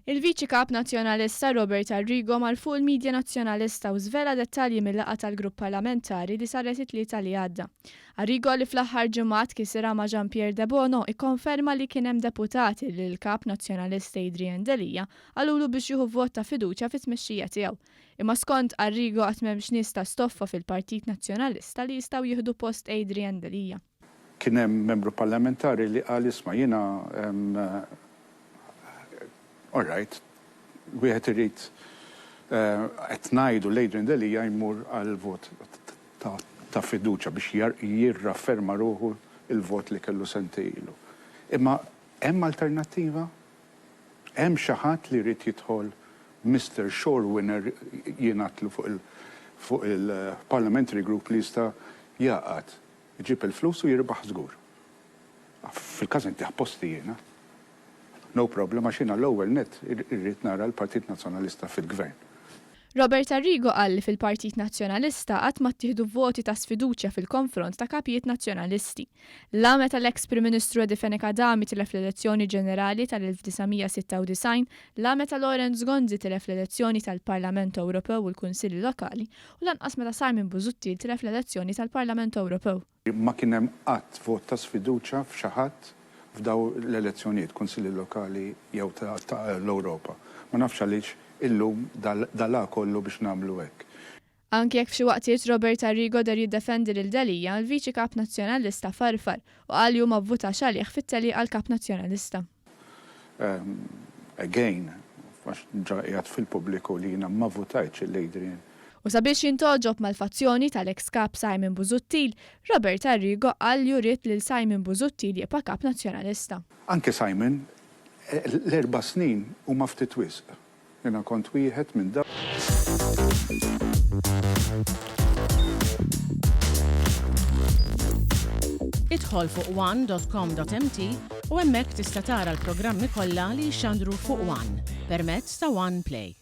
Il-Viċi Kap Nazzjonalista Robert Arrigo mar fuq il-midja Nazzjonalista u żvela dettalji mil-laqgħa tal-Grupp Parlamentari li saret it-Tlieta li għadda. Arrigo li fl-aħħar ġimgħat kisirha ma' Jean Pierre Debono ikkonferma li kien hemm deputati li lill-Kap Nazzjonalista Adrian Delia qalulu biex jieħu vot ta' fiduċja fit-tmexxija tiegħu. Imma skont Arrigo għad m'hemmx nies ta' stoffa fil-Partit Nazzjonalista li jistgħu jieħdu post Adrian Delia. Kien hemm membru parlamentari li qal isma' jiena all right, wieħed irid qed ngħidu l Adrian Delia jmur għal vot ta' fiduċja biex jirrafferma ruħu l-vot li kellu sentejn ilu. Imma hemm alternattiva? Hemm xi ħadd li jrid jidħol Mister Sure Winner jingħadlu fuq il-parliamentary group li jista' jgħaqqad Iġib il-flus u jirbaħ żgur. Fil-każ intih posti jiena. No problem għax jiena l-ewwel nett irrid nara l-Partit Nazzjonalista fil-Gvern. Robert Arrigo qal li fil-Partit Nazzjonalista qatt ma ttieħdu voti ta' sfiduċja fil-konfront ta' kapijiet Nazzjonalisti. La meta l-eks Prim Ministru Eddie Fenech Adami tilef l-elezzjoni ġenerali tal-1996, la meta Lawrence Gonzi tilef l-elezzjoni tal-Parlament Ewropew u l-Kunsilli Lokali u lanqas meta Simon Busuttil tilef l-elezzjoni tal-Parlament Ewropew. Ma kien hemm qatt vot ta' sfiduċja f'xi ħadd f'dawn l-elezzjonijiet, Kunsilli Lokali jew ta' l-Ewropa. Ma nafx għaliex illum dal-għa kollu biex nagħmlu hekk. Anki jekk f'xi waqtiet Robert Arrigo deher jiddefendi lil Delia, l-Viċi Kap Nazzjonalista farfar u qal li hu ma vvutax għalih fit-tellieqa għal Kap Nazzjonalista. Again, għax ġa qiegħed fil-pubbliku li jiena ma votajtx lil Adrian. U sabiex jintgħoġob mal-fazzjoni tal-eks Kap Simon Busuttil, Robert Arrigo qal li hu ried lil Simon Busuttil jibqa' Kap Nazzjonalista. Anke Simon, l-erba' snin huma ftit wisq. Jiena kont wieħed minn dawk. Idħol fuq one dot com dot mt u hemmhekk tista' tara l-programmi kollha li jixxandru fuq one permezz ta' One Play.